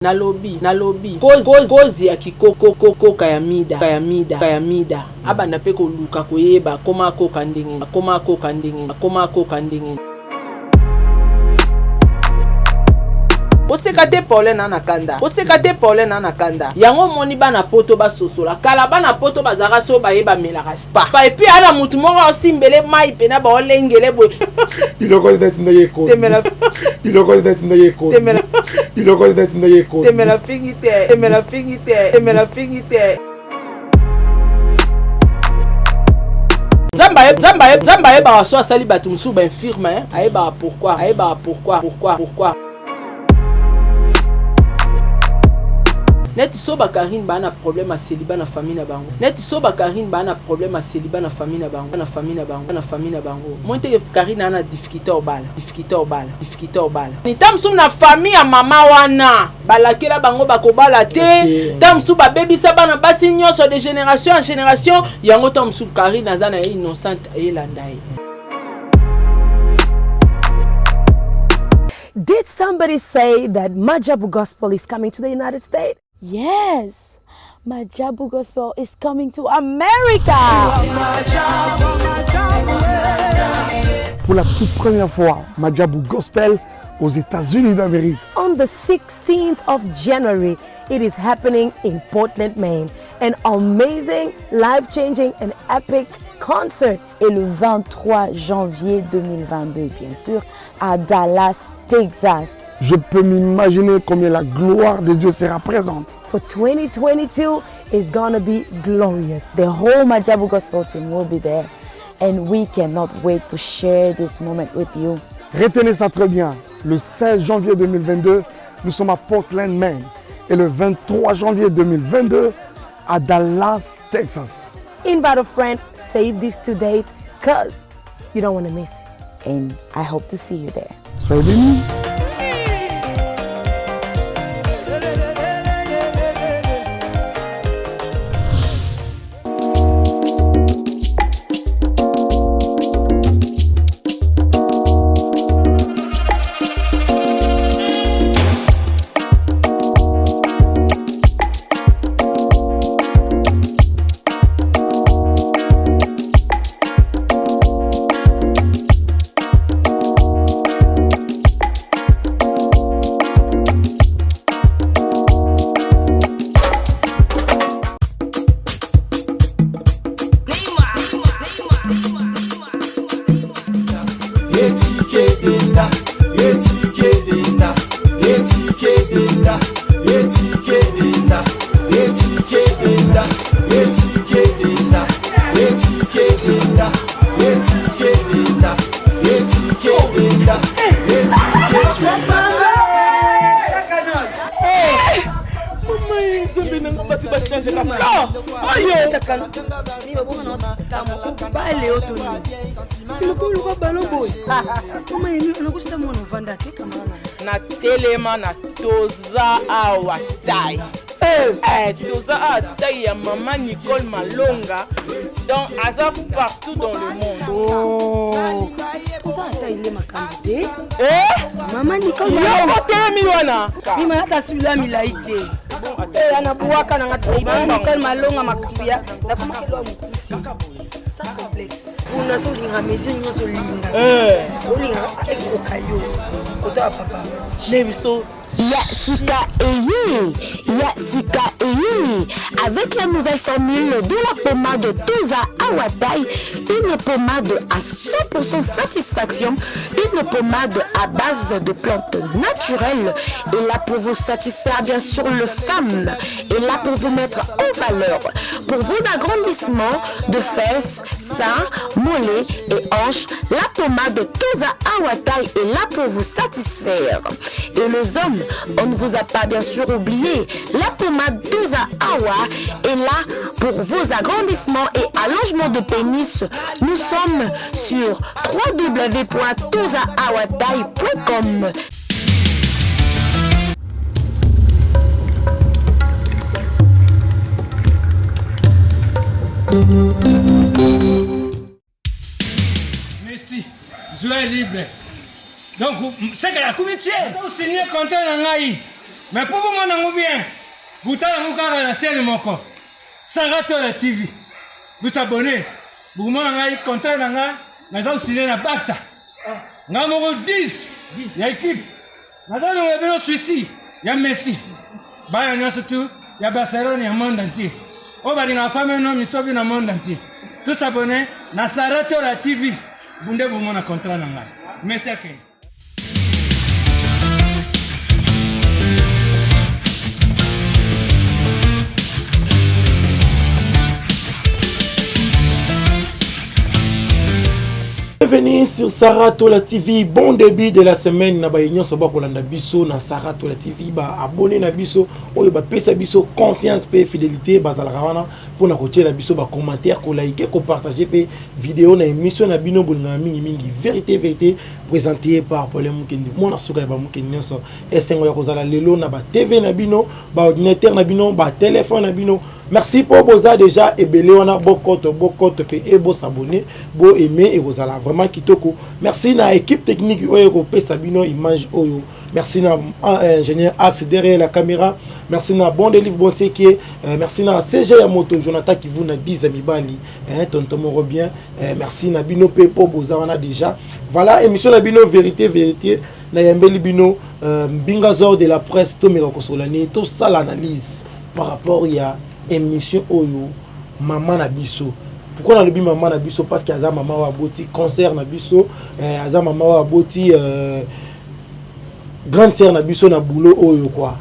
Nalobi, nalobi, kozi, kozi, kozi ya kikokokokoka ya mida, ya mida, ya mida. Abanda pe koluka koyeba akoma akoka ndenge, akoma akoka ndenge, akoma akoka ndenge. Koseka te Paulin na na kanda. Koseka te Paulin na na kanda. Yango omoni bana poto basosola. Kala bana poto bazalaka so baye bamelaka spa. Pa et puis ana mutu moko osimbele mayi pena ba olengele boye. Biloko neti ndenge ekomi. Temela. Biloko neti ndenge ekomi. Temela. Biloko neti ndenge ekomi. Temela fingi te. Temela fingi te. Temela fingi te. Nzambe Nzambe Nzambe ayebaka so asali bato mosusu ba infirme ayebaka pourquoi ayebaka pourquoi pourquoi pourquoi neti so ba Carine baa na problème ya celibat na famille na bango neti so ba Carine baa na problème ya celibat na famille na bango na famille na bango na famille na bango moi te Carine aa na difficulté obala difficulté obala difficulté obala ta mosusu na famille ya mama wana balakela bango bakobala te ta mosusu babebisa bana basi nyonso de génération en génération yango ta mosusu Carine aza na ye innocente eyelanda ye. Did somebody say that Majabu Gospel is coming to the United States? Yes, Majabu Gospel is coming to America. Pour la toute première fois, Majabu Gospel aux États-Unis d'Amérique. On the 16th of January, it is happening in Portland, Maine. An amazing, life-changing and epic concert. Et le 23 janvier 2022, bien sûr, à Dallas, Texas. Je peux m'imaginer combien la gloire de Dieu sera présente. For 2022 is gonna be glorious. The whole Majabu Gospel team will be there. And we cannot wait to share this moment with you. Retenez ça très bien. Le 16 janvier 2022, nous sommes à Portland, Maine. Et le 23 janvier 2022, à Dallas, Texas. Invite a friend, save these two dates, cause you don't want to miss it. And I hope to see you there. Soyez bénis. Natelema na toza awa tai eh. Eh, toza awa tai ya mama Nicole Malonga donc aza partout dans le monde oh. toza ata ile makambo te eh? mama Nicole Malonga otelemi wana mima ata sula milai te anabuwaka nanga mama Nicole Malonga makambo ya nakomakelwa mokusi sans complexe kuna so olingaka mesure nyonso olinga olingaka ekoka yo kota ya papa ne biso Ya sika eye, ya sika eye. Avec la nouvelle formule de la pommade Toza Awatai, une pommade à 100% satisfaction, une pommade à base de plantes naturelles, et là pour vous satisfaire bien sûr le femme, et là pour vous mettre en valeur, pour vos agrandissements de fesses, seins, mollets et hanches, la pommade Toza Awatai est là pour vous satisfaire. Et les hommes, on ne vous a pas bien sûr oublié, la pommade Toza Awa est là pour vos agrandissements et allongements de pénis. Nous sommes sur www.tozaawatai.com. Messi, joueur libre. Donc, seke akomi tie. Osigne contrat na ngai. Mais mpo bomona yango bien, botala yango kaka na chaîne moko, Sarah Tola TV. Bosabone, bokomona ngai contrat na ngai, naza kosine na Barça. Ngai moko 10 ya équipe. Naza longola bino Suisse ya Messi. Bana nyonso tu ya Barcelone ya monde entier. Oyo balingaka femme no misobi na monde entier. Tous abonnés na Sarah Tola TV. Bunde bomona contrat na ngai. Messi akende. Bienvenue sur Sarah Tola TV. Bon début de la semaine na ba nyonso ba kolanda biso na Sarah Tola TV ba abonné na biso oyo ba pesa biso confiance pe fidélité bazalaka wana pona kotiela biso ba commentaire ko liker ko partager pe vidéo na émission na bino bolingaka mingi mingi vérité vérité présenté par Paulin Mukendi mwana suka ya ba Mukendi nyonso. Esengo ya kozala lelo na ba TV na bino, ba ordinateur na bino, ba téléphone na bino. Merci pour boza déjà ebele wana bokoto bokoto pe et bo s'abonner, bo aimer et kozala vraiment kitoko. Merci na équipe technique oyo kopesa bino image oyo. Merci na ingénieur Axe derrière la caméra. Merci na Bon Délivre Bon Sekie. Merci na CG ya moto Jonathan Kivuna 10 mibali. Hein, tonton moko bien. Merci na bino pe po boza wana déjà. Voilà émission na bino vérité vérité na yambeli bino Mbinga Zor de la presse to meka kosola ni to sala analyse par rapport ya émission oyo maman na biso. Pourquoi na lobi maman na biso? Parce que aza maman wa boti concert na biso, aza maman wa boti grande sœur na biso na boulot oyo quoi.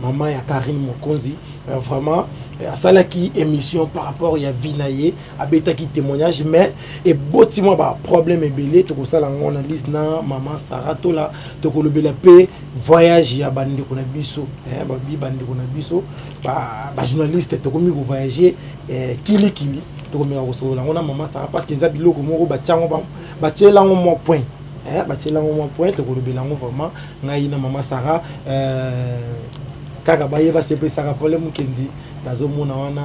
Maman ya Karine Mokonzi, vraiment asalaki émission par rapport ya vie na ye, abetaki témoignage mais eboti mwa ba problème ebele. Tokosala yango analyse na maman Sarah Tola, tokolobela pe voyage ya bandeko na biso, babi bandeko na biso ba journaliste tokomi ko voyager kili kili, tokomeka kosolola yango na maman Sarah parce que eza biloko moko batiango ba, batiela yango mwa point. Batiela yango mwa point, tokolobela yango vraiment ngai na maman Sarah, kaka bayeba sepesaka problème Mukendi nazomona wana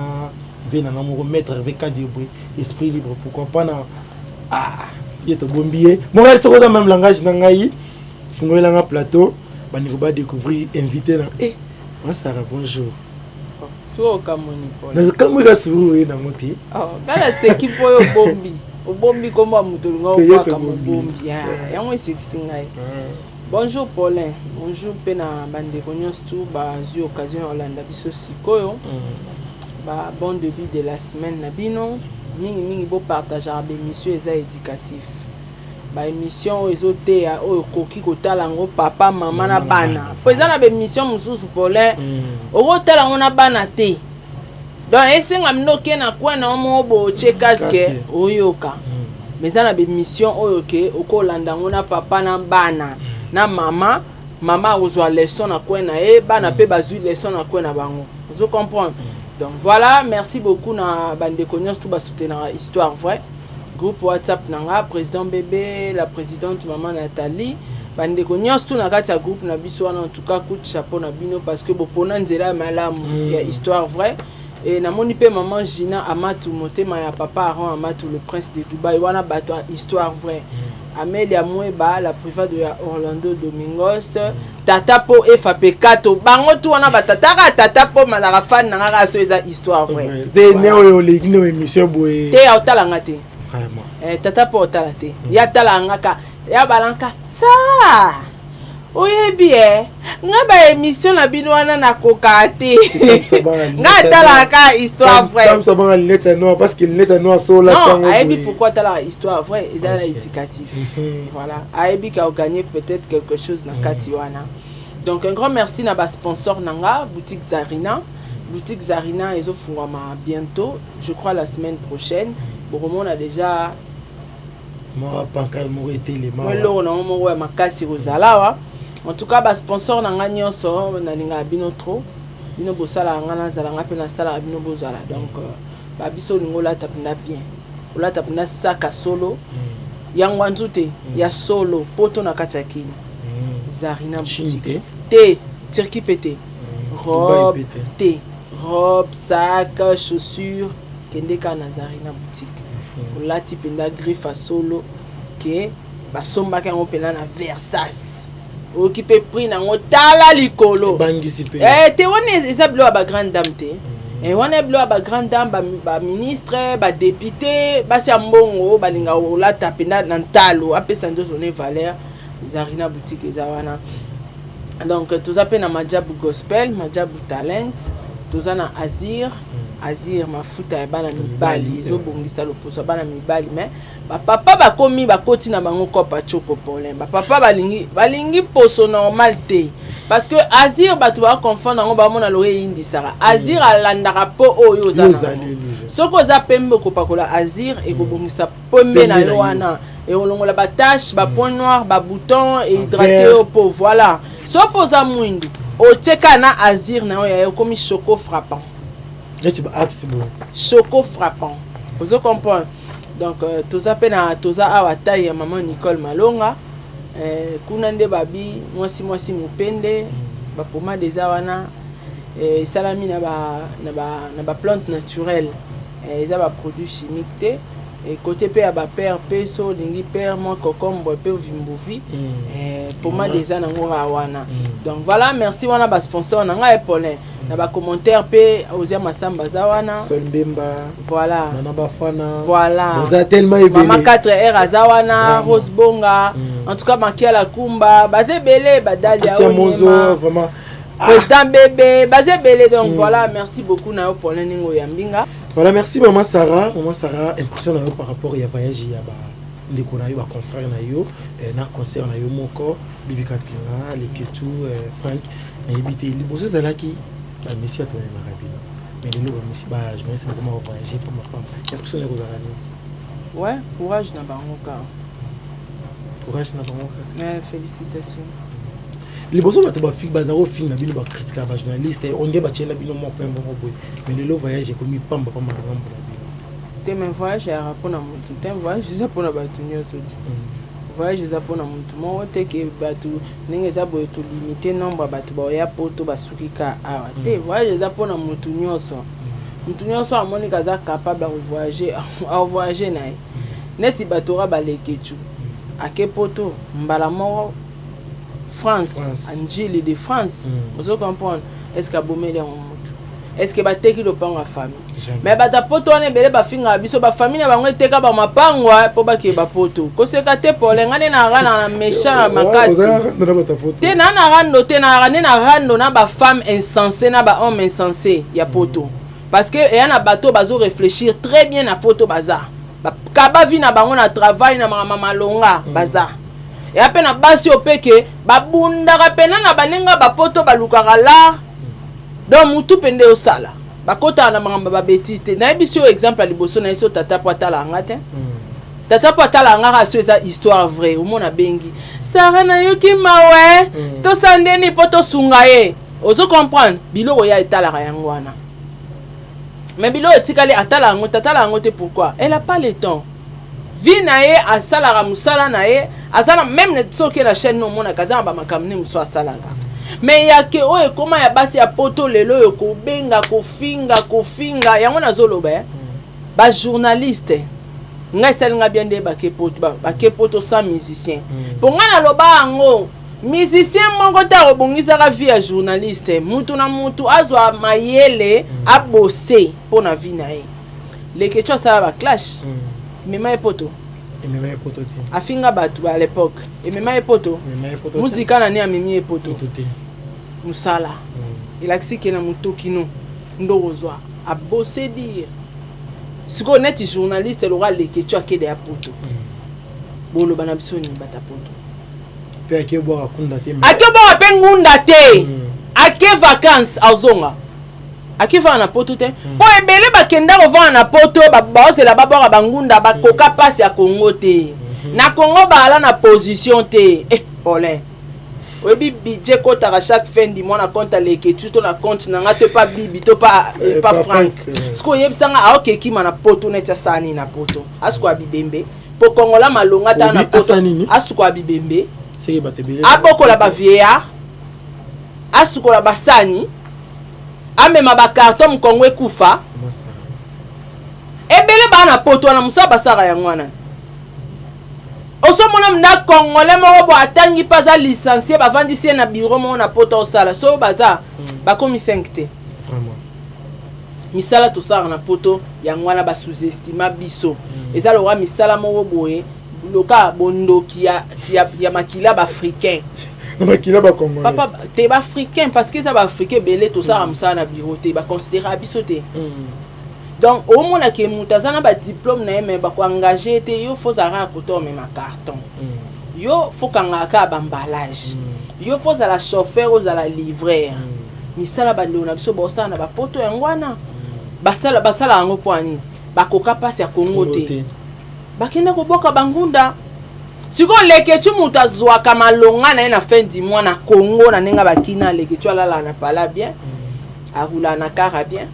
ve na nga moko maître Hervé Kadiebwe esprit libre pourquoi pas na ye tobombi ye moral soko oza même langage na ngai fungolelanga plateau bandeko ba découvrir invité na ma Sarah bonjour. Sio kamoni pona. Na kamwe ka suru ye nango te. Oh, kala seki po yo bombi. Obombi kombo ya moto olinga Te ye obwaka tobombi. mobombi. Yango esekisi ngai. Bonjour Paulin, bonjour pe na bandeko nyonso tu bazwi occasion ya kolanda biso sikoyo. Ba bon début de la semaine na bino. Mingi mingi bo partageaka ba émission eza éducatif. Ba émission oyo ezoteya oyo okoki kotala yango papa, mama na Mama na bana. bana. Po eza na ba émission mosusu Paulin, okotala yango na bana te. Donc esenga bino oke na coin na yo moko boye otie casque, Casque. oyoka. Mais eza na ba émission oyo ke okolanda yango na papa na bana, na mama, mama akozwa leçon na coin na ye, bana pe bazwi leçon na coin na bango. Ozo comprendre? Donc voilà, merci beaucoup na bandeko nyonso tu basoutenaka histoire vraie. Groupe WhatsApp na nga, président bébé, la présidente maman Nathalie, bandeko nyonso tu na kati ya groupe na biso wana, en tout cas coup de chapeau na bino parce que bopona nzela ya malamu ya histoire vraie. Et namoni pe maman Gina Amatu, motema ya papa Aaron Amatu, le prince de Dubaï, wana bato ya histoire vraie. Amelia Mweba, la private ya Orlando Domingos, Tata Po Efa Pekato, bango tu wana ba tata ka tata po malaka fan na ngaka so eza histoire vraie. Ouais. Te ne oyo oleki no émission boye. Te ya otala nga te. Vraiment. Tata po otala te. Ya tala nga ka, ya balanka. Sarah. Oyebi nga ba émission na bino wana nakoka te. Nga tala ka histoire vraie. Comme ça banga lunette ya noir parce que lunette ya noir so la Non, tsango. ayebi pourquoi tala histoire vraie, eza na Ok. éducatif. Voilà, ayebi ka gagner peut-être quelque chose na kati wana. Donc un grand merci na ba sponsor nanga, boutique Zarina. Boutique Zarina ezofungwama bientôt, je crois la semaine prochaine. Bokomona déjà Moi pancarte moko etelema. Moi eloko nango moko ya makasi kozala awa. En tout cas ba sponsor na nga nyonso nalingaka bino trop. Bino bosalaka nga nazala nga pe nasalaka bino bozala. Donc ba biso olingo olata mpenza bien. Olata mpenza saka solo. Ya ngwanzu te, ya solo poto na kati ya Kini. Zarina Chine boutique. te? Te, Turquie pe te. Dubai Robe pe te. te. Robe, sac, chaussures, kende kaka na Zarina boutique. Olati mpenza griffe ya solo ke basombaki yango mpenza na Versace. Oyoki mpe prix nango tala likolo. Ebangisi mpe. Eh, te wana eza biloko ya ba grande dame te. Eh, wana biloko ya ba grande dame, ba, ba ministre, ba député, basi ya mbongo balinga kolata mpenza na ntalo, apesa nzoto ne valeur. Zarina boutique eza wana. Donc toza mpe na Majabu Gospel, Majabu Talent, toza na Azir, Azir mafuta ya bana mibali ezobongisa loposo ya bana mibali, mais ba papa bakomi bakoti na bango kopa choko polin. Ba papa balingi balingi poso normal te, parce que Azir bato ba confondre yango, bamona loye eyindisaka. Azir alandaka po oyo oza nango. Soki oza pembe, okopakola Azir, ekobongisa pembe na yo wana, ekolongola ba tache, ba point noir, ba bouton, ehydrate yo po. Voilà. Soki oza mwindu, otie kaka na Azir na yo ya okomi choco frappant. Neti ba axe boye. Choco frappant, ozo comprendre? Donc toza mpe na toza awa taille ya mama Nicole Malonga, kuna nde babi mwasi mwasi mopende, bapomade eza wana, esalami na ba na ba na ba plante naturelle, eza ba produit chimique te. E côté mpe ya bapere mpe, so olingi pere mwa cocombre mpe ovimbovi, pomade eza nango kaka wana. Donc voilà, merci. Wana basponsor na ngai Paulin. Na bacommentaire mpe Ozia Masamba aza wana. Sol Mbemba. Voilà. Nana Bafana. Voilà. Boza tellement ebele. Mama 4R aza wana. Rose Bonga. En tout cas Makiala Kumba, baza ebele, Badalia. Mozo vraiment. Président bébé, baza ebele. Donc voilà, merci beaucoup na yo Paulin, ndenge oyambi nga. Voilà, merci Maman Sarah. Maman Sarah, impression na yo par rapport ya voyage ya ba ndeko na yo, ba confrère na yo, na concert na yo moko, Bibi Kapinga, Leketu, Frank, nayebi te liboso ezalaki bamesi bato bamemaka bino, mais lelo bamesi, ba journaliste bakoma kovoyage pamba pamba. Impression na yo kozala nini? Ouais, courage na bango kaka. Courage na bango kaka. Ouais, félicitations. Liboso bato baza kofinga bino, bakritikaka bajournaliste onde batiela bino mwa point moko boye, mais lelo voyage ekomi pamba pamba na ngambo na bino. Te, mais voyage eyaka mpona motu te, voyage eza mpona bato nyonso ti. Voyage eza mpona motu moko te ke bato ndenge eza boye tolimite nombre ya bato baoya poto basuki ka awa te. Voyage eza mpona motu nyonso. Motu nyonso amoniki aza capable ya kovoyage, avoyage na ye. Neti bato oka balekecu ake poto mbala moko France, France. Anjili de France. Ozo comprendre? Est ce que abomeli yango motu? Est ce que bateki lopango ya famille? Jamais. Mais bato ya poto wana ebele bafingaka biso, bafamille na bango eteka bamapango mpo bakee bapoto. Koseka te pole, ngai nde na na méchant na makasi. Ozala bato ya poto. Te, na na rando te, na nde na rando na bafemme insensé na bahomme insensé ya poto, parce que eya na bato bazo réfléchir très bien na poto, baza bakaba vie na bango na travail na makambo malonga. Baza eya mpe na basi oyo mpe ke babundaka mpena na baninga bapoto, balukaka lar. Donc mutu mpe nde osala bakotaka na makambo ya babêtises te. Nayebi si oyo exemple ya liboso na ye so tata mpo atala yanga te, tata mpo atala yanga kaka so eza histoire vraie. Omona abengi Sara, nayoki mawe, tosala ndeni mpo tosunga ye? Ozo comprendre? Biloko ya etalaka yango wana, mais biloko etikali atala yango te, atala yango te. Pourquoi? Elle a pas le temps. Vie na ye, asalaka mosala na ye, aza na même soki na chaîne omonaka aza na bamakambo nde mosusu asalaka. Mais yake oyo ekóma ya basi ya poto lelo oyo, kobenga, kofinga, kofinga yango nazoloba, eh? Bajournaliste, ngai esalinga bien nde bake poto, bake poto sans musicien, mpo ngai naloba yango, musicien moko te akobongisaka vie ya journaliste. Mutu na mutu azwa mayele, abose mpo na vie na ye. Lekecu asala baclash, emema ye poto? Emema ye poto te. Afinga bato à l'époque, emema ye poto? Emema ye poto te. Muzika na nini amemi ye poto? Motu te. Mosala elakisi ke na motokino ndo kozwa abose dire. Sikoyo neti journaliste lokola Lekecu akede ya poto, boloba na biso nini bata poto? Mpe ake bwaka kunda te. Ake bwaka mpe ngunda te. Ake vacance, azonga, ake vanda na poto te, mpo ebele bakenda kovanda na poto, baozela babwaka bangunda, bakoka mpasi ya Kongo te. Na Kongo baala na position te. Eh, Paulin, oyebi budget kotaka chaque fin du mois na compte ya Leketu to na compte na nga to epa Bibi to pa Eh, pa pa Frank. Frank, eh. Sikoyo oyebisanga, aokekima na poto neti asala nini na poto? Asukoya bibembe po kongola malonga ta na Obi, poto. asala nini? Asukoya bibembe. Seke bato ebele. Abokola bavieillard, asukola basani, amema bacarton, mokongo ekufa. Ebele baa na poto wana, mosala basalaka yango wana. Osomona mna congolais moko bo atangi mpe aza licencie, bavandisi ye na bureau moko na poto osala soki baza bakomi 5 te. Vraiment. Misala tosalaka na poto yango wana basous-estima biso. Eza lokola misala moko boye loka bondoki ya makila baafricain. Na makila bacongolais. Papa te, baafricain, parce que eza baafricain ebele tosalaka mosala na bureau te, baconsidéraka biso te. Donc omonake moto aza na badiplôme na ye, mais bakoengage ye te. Yo faut ozalaka ya kota omema carton, yo faut kangaka kaka baemballage, yo faut ozala chauffeur, ozala livreur. Misala bandeko na biso baosala na bapoto yango wana, basala basala yango mpo ani bakoka mpasi ya Kongo te. Bakende koboka bangunda. Sikoyo Lekecu, moto azwaka malonga na ye na fin du mois na Congo na ndenge bakina, Lekecu alalaka na pala bien, arulaka na kara bien.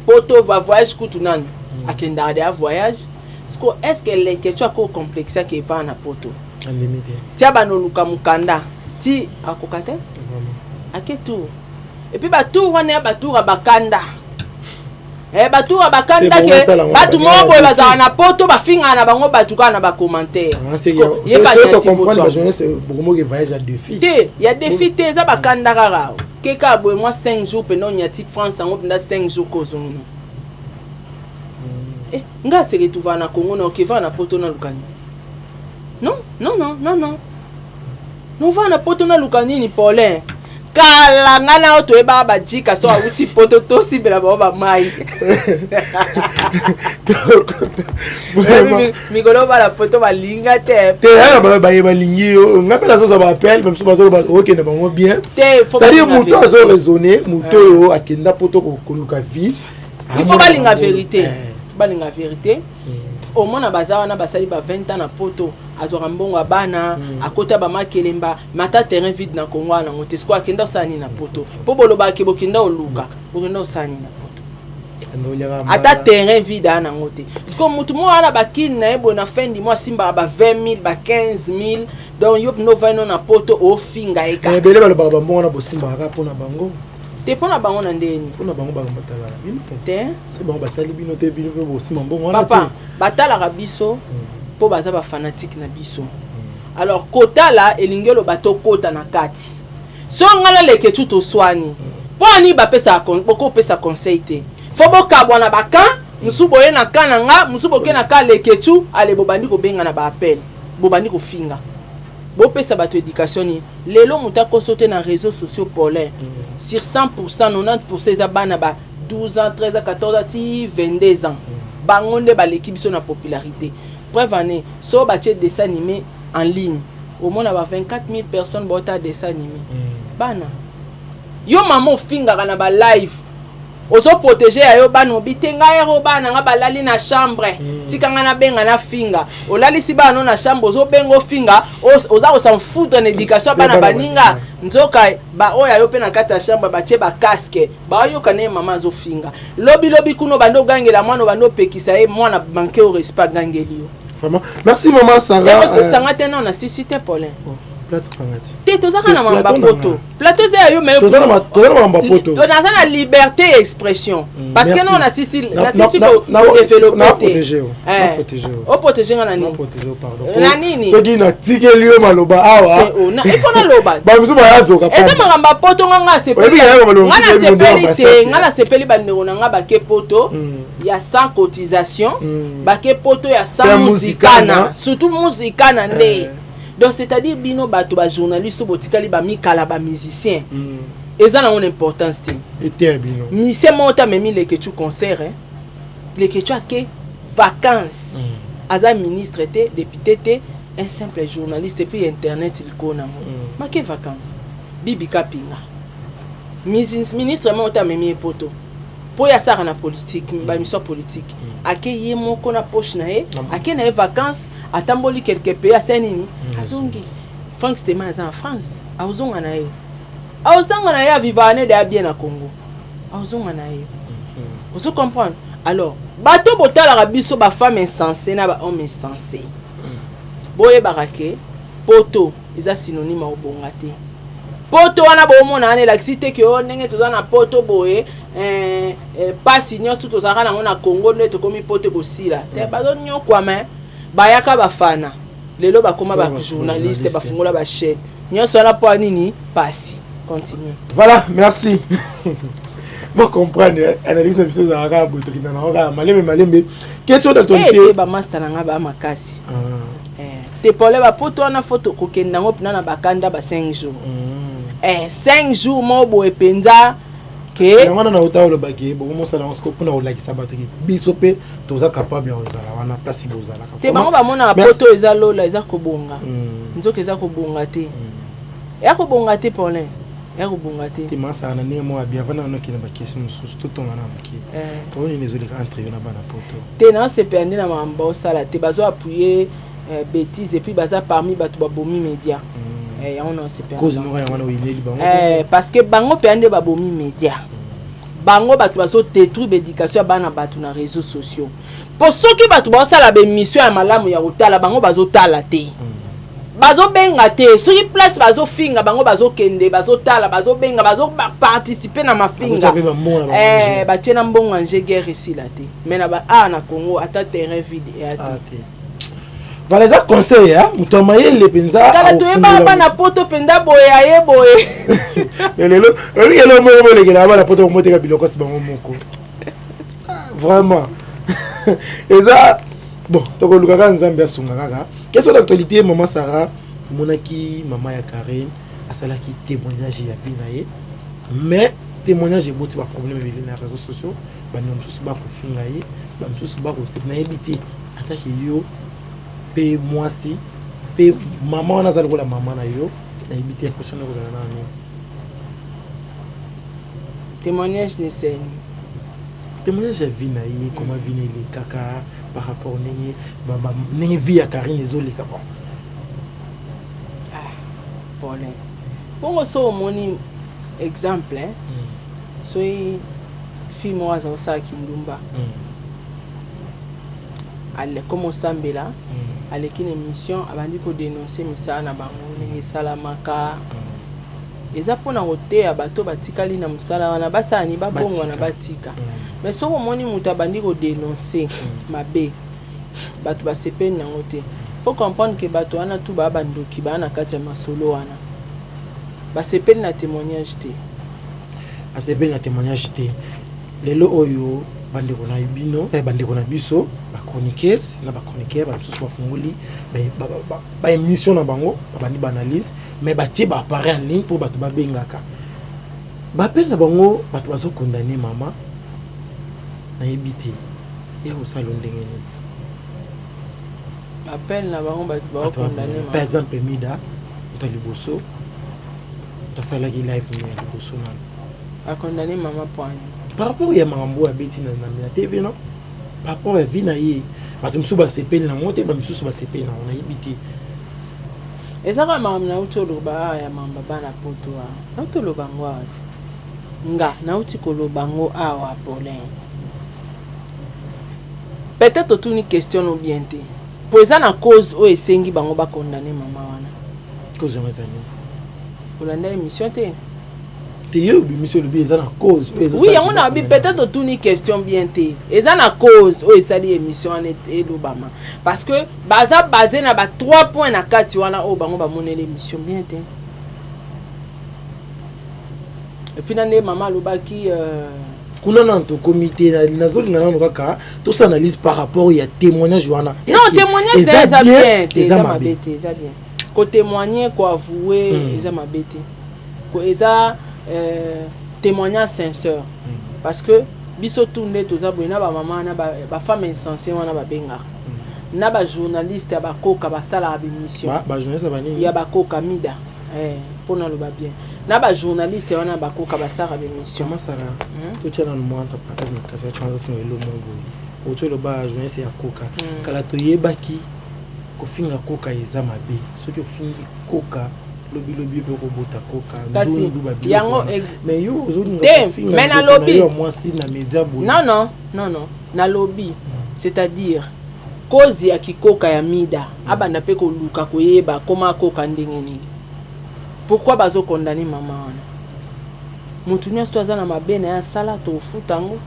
Poto va voyage kutu nanu akendaka deya voyage. Siko est ce que Lekecu ako complexe ake evaa na poto? Andimi te. Tia bana oluka mokanda ti akoka te. Vraiment. Ake tour et puis batour wana ya batour ya bakanda, batour ya bakanda C'est bon, ke osala yango bato na moko boye défi. bazalaka na poto, bafingaka na bango bato kaka na bacommentaire. Yeba nati comprendre. poto. Bajournaliste bokomoki voyage ya défi. Te, ya défi te, eza bakanda kaka ke kaka boye mwa 5 jours mpena onyati France yango mpenza 5 jours kozongina. Nga ase retrouva na Congo na okeva na poto naluka nini? Non, non, non, non, non, nova na poto naluka nini? Paulin, kala nga na oyo toyebaka bajika so awuti poto, tosimbela bango bamai. Vraiment. Mikolo bala poto balinga te. Te, aya baye balingi yo, nga mpe nazozwa baappel bamosusu bazoloba okende bango bien. Te, faut c'est-à-dire balinga moto vérité. azo raisonner, moto oyo akenda poto koluka vie. Il faut balinga vérité, faut balinga vérité. Omona baza wana basali ba 20 ans na poto, azwaka mbongo ya bana, akota bamakelemba mata terrain vide na Kongo wana yango te. Siko akenda osala nini na poto? Mpo bolobaka bokenda oluka, bokenda osala nini na poto? Ata terrain vide aya nango te. Siko motu moko wana bakini na ye boye, na fin du mois asimbaka ba 20 000, ba 15 000. Donc yo mpena ovandi no na poto, ofinga ye kaka. Ebele balobaka bambongo wana bosimbaka kaka mpona bango. Te, mpo na bango na ndeni? Mpona bango, bango batalaka bino. Te. So bango batali bino te, bino mpe bosimba mbongo wana. Papa, te. Batalaka biso mpo baza bafanatike na biso. Alors kotala elingi eloba tokota na kati. So ngai na Lekecu toswani mpo ani bapesaka bokopesa conseil te. Faut bokabwa na bakan mosusu, boye na ka na nga mosusu, boke na ka Lekecu. Ale, bobandi kobenga na baappel, bobandi kofinga. Bopesa bato éducation nini? Lelo moto akoso te na réseaux sociaux, Paulin. Sur 100, 90 eza bana ba 12 ans, 13 ans, 14 ans ti 22 ans. Bango nde baleki biso na popularité. Preuve ane, so batie dessin animé en ligne, omona ba 24 000 personnes baota dessin animé. Bana yo mama ofingaka na balive, ozoprotege ya yo bana, obi te ngai ero bana nga balali na chambre, tika ngai nabenga nafinga. Olalisi bana no na chambre, ozobenga ofinga, oza kosan foutre na éducation ya bana bana baninga. baninga. Nzoka baoyo ayo mpe na kati ya chambre batie bacasque, baoyoka ndenge mama azofinga. Lobilobi kuna obandi ogangela mwana, obandi opekisa ye, mwana manque au respect, agangeli yo. Vraiment, merci maman Sarah. Ekosisanga te nano nasisi te, Paulin. Plateau kanga ti. Te, tozaka na mamba Plateau na poto. nga. Plateau eza ya yo, mais Toza na makambo ya poto. Naza na liberté ya expression parce que Merci. non, nasisi nasisi Na kodéveloppe te. protégé yo. Na protégé yo. Oprotege nga na Na nini? protégé yo, pardon. Na nini? Soki natikeli yo maloba awa, Te, oh, il faut naloba. Bamosusu bayazoka. Eza makambo ya poto. Nga nga Oyebi kaka maloba nga mosusu yebi nasepeli mondelo te. basasi, Nga nasepeli bandeko na nga bake poto ya sans cotisation, bake poto ya sans Sans muzikana. muzikana. Surtout muzikana nde. Donc c'est-à-dire bino bato bajournaliste oyo botikali bamikala bamusicien, eza nango na importance te. Eteya bino. Musicien moko te amemi Lekecu concert, hein. Lekecu ake vacances, aza ministre te, député te, un simple journaliste et puis internet likolo nango. Make vacances, Bibi Kapinga, ministre moko te amemi ye poto mpo ye asalaka na politique, bamission politique. Ake ye moko na poche na ye, ake na ye vacances, atamboli quelque pays, asali nini, azongi. Frank Stema aza na France, aozonga na ye, aozonga na ye, avivaka ne deya bien na Congo, aozonga na ye. Ozo comprendre? Alors bato botalaka biso, bafemme insensé na bahomme insensé, boyebaka ke poto eza synonyme ya kobonga te. Poto wana bomona wana elakisi te ke oyo ndenge toza na poto boye, pasi nyonso tozalaka nango na Congo nde tokomi poto ekosila te. Bazonyokwama, bayaka bafana. Lelo bakoma ba journaliste, bafungola ba chaîne. Nyonso wana mpo nini? Pasi. Continue. Voilà, merci. Bon, comprendre analyse na biso ezalaka kaka boye, tokenda nango kaka malembe malembe. Question d'actualité. Te, bamaster na nga baa makasi. Te, pole bapoto wana, fo tokokenda yango mpena na bakanda ba 5 jours. 5 jours moko boye mpenza ke Yango wana nauta olobaki bokomosala yango siko mpona kolakisa bato ke biso mpe toza capable ya kozala wana place bozalaka. Te, bango bamonaka poto eza lola, eza kobonga. Nzoka eza kobonga te, eya kobonga te, Paulin, eya kobonga te. Te, masala na ndenge moko ya bien. Avanda nano, okende baquestion mosusu, totonga na moke. Oyo nini ezoleka entre yo na bana poto? Te, naosepela nde na makambo baosala te. Bazo appuyer bêtise et puis baza parmi bato babomi média. Yango naosepela. Cause moko yango wana oyineli bango? Parce que bango mpenza nde babomi média. Bango bato bazodétruire baéducation ya bana bato na réseaux sociaux, mpo soki bato baosala baémission ya malamu ya kotala, bango bazotala te, bazobenga te. Soki place bazofinga, bango bazokende, bazotala, bazobenga, bazoparticipe na mafinga. Bakotia mpe bambongo na bango nje. Batie na mbongo anje, guerre esila te. Mais na ba awa na Congo, ata terrain vide eya te. Ah, te. Voilà, eza conseil ya moto ya mayele mpenza. Kala toyebaka bana poto mpenza boye, aye boye. Mais lelo oyebi lelo moko bolekela bana poto komoteka biloko si bango moko. Ah, vraiment eza bon. Tokoluka kaka Nzambe asunga kaka. Question d'actualité, mama Sara, omonaki mama ya Karine asalaki témoignage ya vie na ye, mais témoignage eboti baproblème ebele na réseaux sociaux. Bandeko mosusu bakofinga ye, bamosusu bakose. Nayebi te, atake yo mpe mwasi mpe mama wana aza lokola mama na yo, nayebi te impression na kozala na nini. Témoignage neseni? Témoignage ya vie na ye, comment vie na elekaka par rapport ndenge ndenge vie ya Karine ezoleka, bon. Ah, Paulin, bongo so omoni exemple, hein? Soki fille moko aza kosala kindumba, koma osambela, aleki na émission, abandi kodénonce misala na bango ndenge esalamaka, eza mpona koteya bato batikali na mosala wana, basala ni babongwana, batika. Mais soki omoni moto abandi kodénonce mabe, bato basepeli nango te, faut comprendre ke bato wana tu baa bandoki, baa na kati ya masolo wana, basepeli na témoignage te. Asepeli na témoignage te. Lelo oyo bandeko na bino, bandeko na biso bachroniqueuse na bachroniqueur, bamisusu bafungoli baémission na bango, babandi baanalyse, mais batie baappareil en ligne mpo bato babengaka baappel na bango. Bato bazokondane mama, nayebi te ye kosala ndenge nini. Appel na bango, bato bakondane? Par exemple Mida, moto ya liboso tosalaki live ya liboso nano. Akondane mama poani? Par rapport ya makambo oyo abeti na TV, non, par rapport ya vie na ye, bato mosusu basepeli nango te, bamisusu basepeli nango, nayebi te. Eza kaka makambo nauti oloba awa ya mamba bana poto awa. Nauti oloba yango awa te, nga nauti koloba yango awa. Paulin, peut-être otuni question no bien te, po eza na cause oyo esengi bango bakondane mama wana. Cause yango eza nini? Olanda émission te? Te, ye obimisi, olobi eza na cause oyo. Oui, yango nayebi. Peut-être otuni question bien te. Eza na cause oyo esali émission wana elobama, parce que baza base na ba 3 points na kati wana oyo bango bamoneli émission bien te. Et puis na nde mama alobaki Kuna nanu tokomi te. Nazolinga nanu kaka tosala analyse par rapport ya témoignage wana. Non, témoignage eza bien te, eza mabe te, eza bien kotémoigner, koavouer. Eza mabe te. Eza témoignage sincère, parce que biso tu nde toza boye na bamama wana, bafemme insensé wana babengaka na bajournaliste ya bakoka, basalaka bémission. Bajournaliste banini? Ya bakoka mida, mpona loba bien, na bajournaliste wana bakoka, basalaka bémission. Mama Sara, totia nanu mwa entre parenthèse na kasi ya ofinga elo moko boye. Oti oloba journaliste ya koka. Kala toyebaki kofinga koka eza mabe. Soki ofingi koka, lobilobi mpe okobota koka. Kasi yango Mais yo ozolinga mais nalobi ya mwasi na média boye. Non, non, non, non, nalobi, c'est-à-dire cause ya kikoka ya Mida, abanda mpe koluka koyeba koma akoka ndenge nini, pourquoi bazokondane mama wana. Motu nyonso to aza na mabe na ye asala, tofuta yango.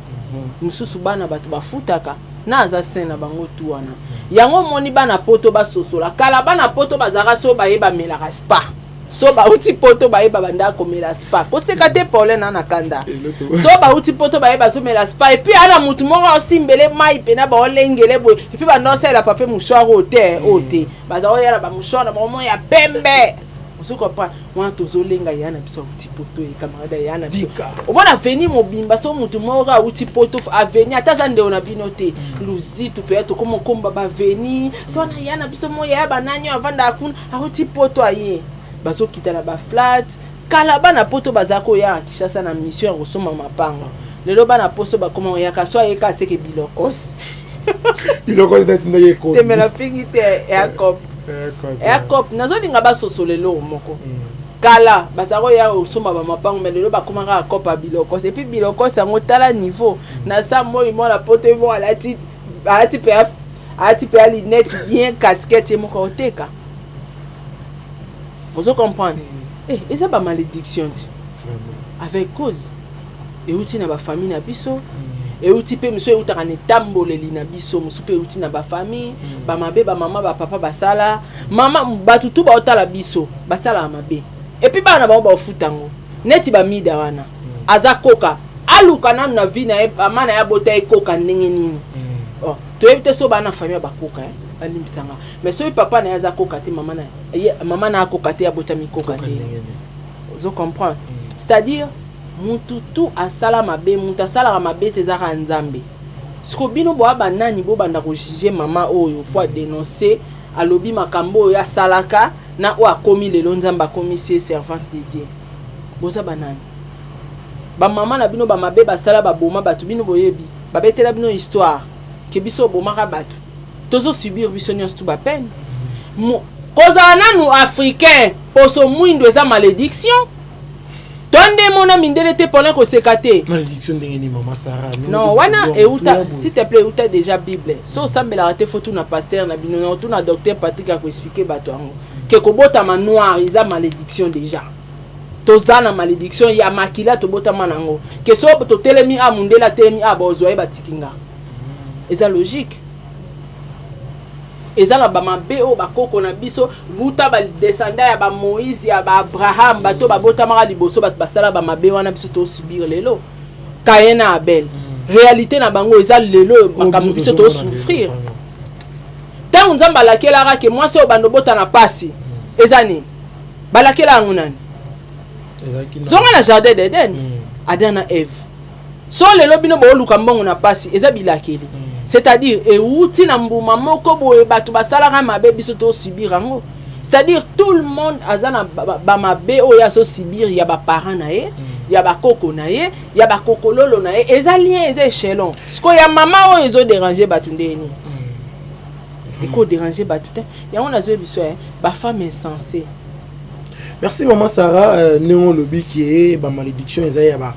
Mosusu bana bato bafutaka. Na aza saint na bango tu wana. Yango omoni bana poto basosola. Kala bana poto bazalaka so baye bamelaka spa. So bauti poto baye babandaka komela spa. Koseka te Paulin na na kanda. So bauti poto baye bazomela spa et puis ana mutu moko osimbele mai pena baolengele boye et puis banda osalela papier mouchoir oyo te oyo te. Baza oya na ba mouchoir na bango moko ya pembe. Ozo comprendre? Wana tozolenga ya na biso auti poto ye camarade ya na biso. Omona avenue mobimba so mutu moko auti poto avenue ata aza ndeko na bino te. Luzitu pe tokoma komba ba avenue to na ya na biso mo ya banani avanda kuna auti poto aye. Bazokita na ba flat. Kala bana poto baza koya Kinshasa na mission ya kosomba mapango. Lelo bana poso bakoma oyaka so ayeka aseke bilokos. Bilokos neti ndenge ekomi. Temela fingi te ya cop. Ya cop nazolinga basosola eloko moko. Kala bazalaka koya kosomba ba mapango mais lelo bakoma kaka cop ya bilokos et puis bilokos yango tala niveau na sa moi mwana poto ye moko alati alati pe alati pe lunette bien casquette ye moko oteka. Ozo comprendre? Eh, eza ba malédiction ti. Avec cause. Euti na ba famille na biso. Euti pe miso eutaka na etamboleli na biso, mosusu pe euti na ba famille, ba mabe ba mama ba papa basala, mama bato tu baotala biso, basalaka mabe. Et puis bana bango baofuta yango. Neti ba mida wana. Aza koka, aluka nanu na vie na ye, mama na ye abota ye koka ndenge nini. Oh, toyebi te so bana famille bakoka, eh, balimbisanga. Mais soki papa na ye aza koka te, mama na ye, mama na akoka te, abotami koka ndenge. Ozo comprendre? C'est-à-dire mutu tu asala mabe, mutu asalaka mabe te ezaka Nzambe. Siko bino boa banani bobanda ko juger mama oyo po a dénoncer, alobi makambo oyo asalaka na oyo akomi lelo Nzambe akomisi ye servante de Dieu. Boza banani? Ba mama na bino ba mabe basala baboma bato bino boyebi, babetela bino histoire ke biso obomaka bato. Tozo subir biso nyonso tu ba peine. Kozala nanu africain poso mwindu eza malédiction. To nde mona mindele te pona koseka te. Malédiction ndenge ni mama Sarah. Non, wana euta s'il te plaît euta déjà Bible. So osambelaka te faut tuna pasteur na bino na tuna docteur Patrick ako expliquer bato yango. Ke kobotama noir eza malédiction déjà. Toza na malédiction ya makila tobotama nango. Ke so totelemi a mundele atelemi a bozwa ye batikinga. Eza logique. Eza na ba mabe oyo bakoko na biso buta ba descendant ya ba Moïse ya ba Abraham bato babotamaka liboso bato basala ba mabe wana biso to subir lelo. Caïn na Abel. Réalité na bango eza lelo makambo biso to souffrir. Tango Nzambe alakelaka ke mwasi oyo bando bota na pasi eza nini? Balakela yango nani? Zonga na jardin d'Eden. Adam na Eve. So lelo bino booluka mbongo na pasi eza bilakeli. C'est-à-dire euti na mbuma moko boye bato basalaka mabe biso to subir yango. C'est-à-dire tout le monde aza na ba mabe oyo azo subir ya ba parents na ye, ya ba koko na ye, ya ba kokololo na ye, eza lien eza échelon. Siko ya mama oyo ezo déranger bato ndenge nini? Eko déranger bato te. Yango nazo biso ba femme insensée. Merci maman Sarah, euh, ndenge olobi ke ba malédiction eza ya ba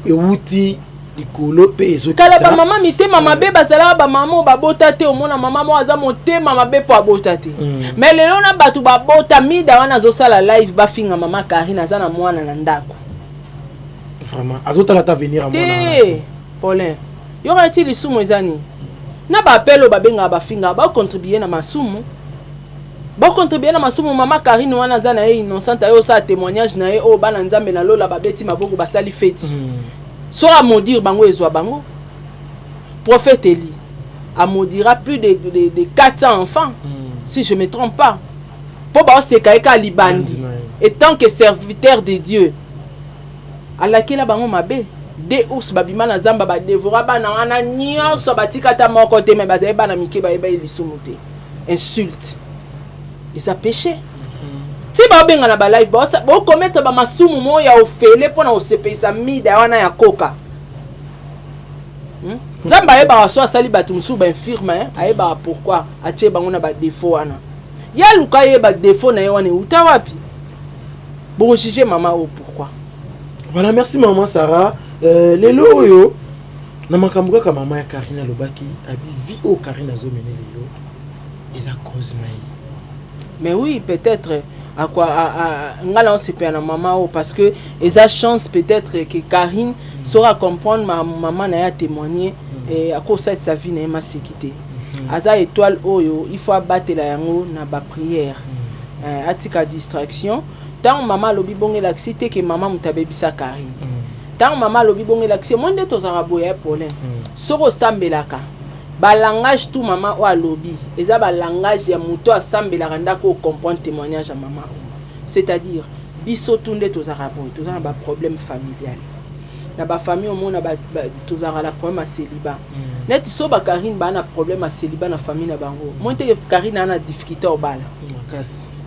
ewuti likolo mpe ezokita. Kala ba mama mitema mabe bazalaka ba mama oyo babota te, omona mama moko aza motema mabe mpo abota te. Mais lelo na bato babota mida wana azosala live bafinga mama Karine aza na mwana na ndako. Vraiment azotala ata avenir ya mwana wana te. Paulin, yoka ti lisumu eza nini? Na ba appel oyo babengaka bafingaka ba contribuer na masumu. Ba contribuer na masumu. Mama Karine wana aza na ye innocente, aye osala témoignage na ye oyo bana Nzambe na lola babeti maboko basali feti. So a maudire bango ezwa bango. Prophète Eli a maudira plus de 400 enfants, si je me trompe pas. Po ba oseka ye ka libandi. Et tant que serviteur de Dieu, alakela bango mabe. Deux ours babima na zamba ba dévora bana wana nyonso batika ata moko te, mais bazali bana mike bayeba ye lisumu te. Insulte eza péché. Ti baobenga na ba live baokomettre ba masumu moko ya ofele mpona kosepelisa mida wana ya koka. Nzambe ayebaka so asali bato mosusu ba infirme, ayebaka pourquoi atie bango na ba défaut wana. Ye aluka yeba défaut na ye wana euta wapi. Bokojuge mama oyo pourquoi? Voilà, merci maman Sarah. Lelo oyo na makambo kaka mama ya Karine alobaki abi vie oyo Karine azomene lelo eza cause na ye. Mais oui, peut-être akwa nga na osepela na mama oyo parce que eza chance peut-être que Karine saura comprendre ma maman na ye a témoigner. Eh, akosalisa vie na ye maseki te. Aza étoile oyo il faut abatela yango na baprière. Eh, atika distraction. Ntango mama alobi bongo, elakisi te ke mama moto abebisa Karine. Ntango mama alobi bongo, elakisi mo nde tozalaka boye ya problème. Soki osambelaka, balangage tout mama oyo alobi eza balangage ya moto asambelaka ndako, ocomprendre témoignage ya mama oyo. C'est-à-dire biso tu nde tozalaka boye, toza na baproblème familial na bafamille. Omona tozalaka na problème ya célibat. Neti so bakarine baa na problème ya célibat na famille na bango, moi teke Karine aa na difficulté obala. Makasi.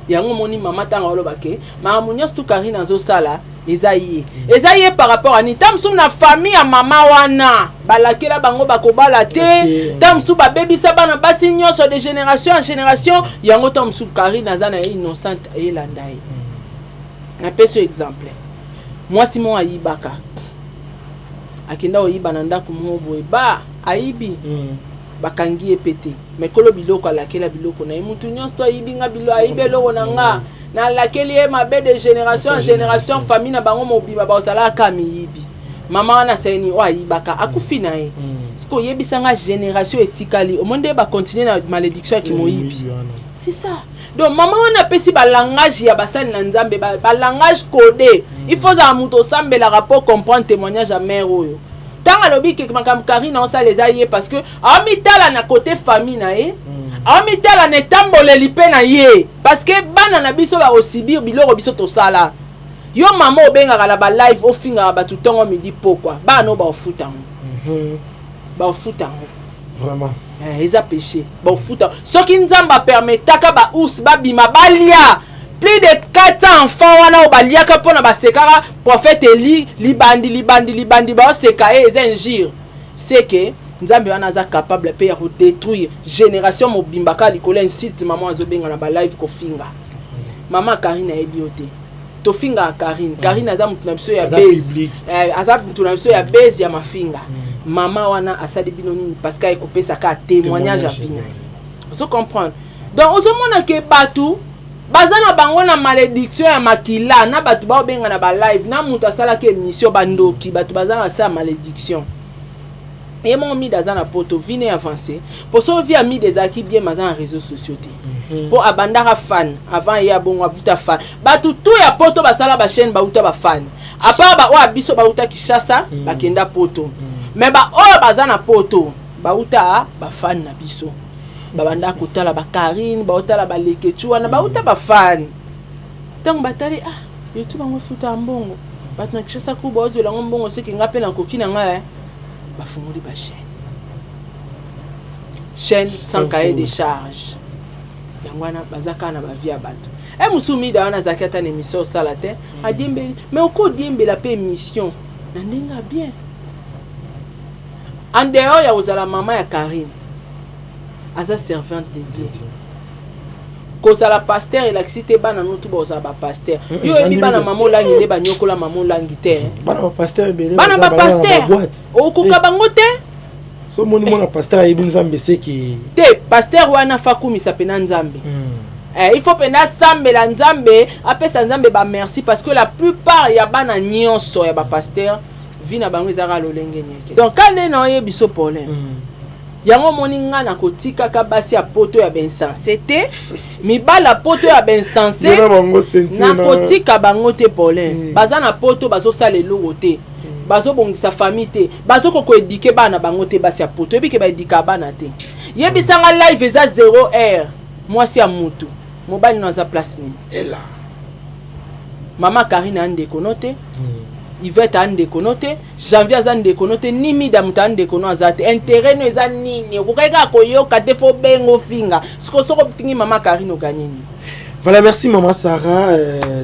Yango omoni mama ntango aloba ke makambo nyonso tu Karine azosala eza ye, eza ye par rapport ani. Ta mosusu na famille ya mama wana balakela bango bakobala te. Ta mosusu babebisa bana basi nyonso de génération en génération. Yango ta mosusu Karine aza na ye innocente, eyelanda ye. Napesi yo exemple: mwasi moko ayibaka, akenda koyiba na ndako moko boye, ba ayibi, bakangi ye pe te. Mais kolo biloko alakela biloko na ye mutu nyonso to ayibi nga bilo, ayibi eloko na nga, nalakeli ye mabe de génération en génération, famille na bango mobima bazalaka miyibi. Mama wana asali oyo ayibaka, akufi na ye. Soki oyebisa nga, génération etikali, omoni nde bacontinue na malédiction ya kimoyibi. C'est ça. Donc mama wana apesi balangage ya basali na Nzambe, balangage codé. Il faut ozala moto osambelaka mpo comprendre témoignage ya mare oyo. Ntango alobi ke makambo Karine aosala eza ye, parce que aomitala na côté famille na ye, aomitala na etamboleli mpe na ye, parce que bana na biso bakosibir biloko biso tosala. Yo mama obengaka na balive, ofingaka bato ntongo, midi, pokwa, bana oyo baofuta yango, baofuta yango. Vraiment. Eza péché, baofuta. Soki Nzambe apermetaka baours babima balia plus de 400 enfants wana oyo baliaka mpona basekaka prophète Eli, libandi libandi libandi, baoseka ye, eza injure, c'est que Nzambe wana aza capable mpe ya kodétruire génération mobimba kaka likolo ya insulte mama azobenga na balive kofinga. Mama Karine ayebi yo te, tofingaka Karine. Karine aza motu na biso ya base, aza motu na biso ya base ya mafinga. Mama wana asali bino nini? Parce que ayekopesaka témoignage ya vie na ye, ozo comprendre? Donc ozomona ke bato baza na bango na malédiction ya makila na bato baobenga na balive na moto asalaki émission, bandoki, bato baza na se ya malédiction. Ye moko Mida aza na poto, vie ne avance po so vie ya Mida ezalaki bien, aza na réseaux sociaux te, mpo abandaka fan avant ye abongo abuta fan. Bato tu ya poto basala bachaîne bauta bafan, à part baoyo ya biso bauta Kishasa, bakenda poto. Mais baoyo baza na poto bauta bafan na biso, babanda kotala bakarine, baotala baleketu wana, bauta bafan. Ntango batali, ah, YouTube yango efuta ya mbongo, bato na Kishasa ku baozwela yango mbongo, soki nga mpe nakoki na ngai, bafungoli bachaîne, chaîne sans cahier de charge. Yango wana baza kaka na bavie ya bato. E mosusu Mida wana azalaki ata na émission osala te, adiembeli. Mais okodiembela mpe émission na ndenge ya bien, en dehors ya kozala mama ya Karine, aza servante de Dieu. Kozala pasteur elakisi te bana no tu bozala bapasteur. Yo oyebi bana mama Olangi nde banyokola mama Olangi te. Bana bapasteur ebele. Bana bapasteur okoka bango te. So moni mwana pasteur ayebi Nzambe, seki. Te, pasteur wana fa kumisa mpena Nzambe. Eh, il faut mpenza asambela Nzambe, apesa Nzambe bamerci, parce que la plupart ya bana nyonso ya bapasteur, vie na bango ezaka lolenge nyeke. Donc ka nde na oyebi so problème yango, omoni nga na kotikaka basi ya poto ya bainsense te, mibali ya poto ya bainsense, nakotika bango te. Problème, baza na poto, bazosala eloko te, bazobongisa famille te, bazokoka koéduquer bana na bango te. Basi ya poto, oyebi ke baéduquaka bana te. Yebisanga, live eza 0 heure, mwasi ya mutu, mobali no aza place nini? Ela. Mama Karine aza ndeko no te, Ivete aza ndeko no te, Janvier aza ndeko no te, ni Mida moto aza ndeko no aza te. Intérêt no eza nini? Okokaki kaka koyoka te, fo benga ofinga. Siko soko ofingi mama Karine, oganye nini? Voilà, merci Maman Sarah.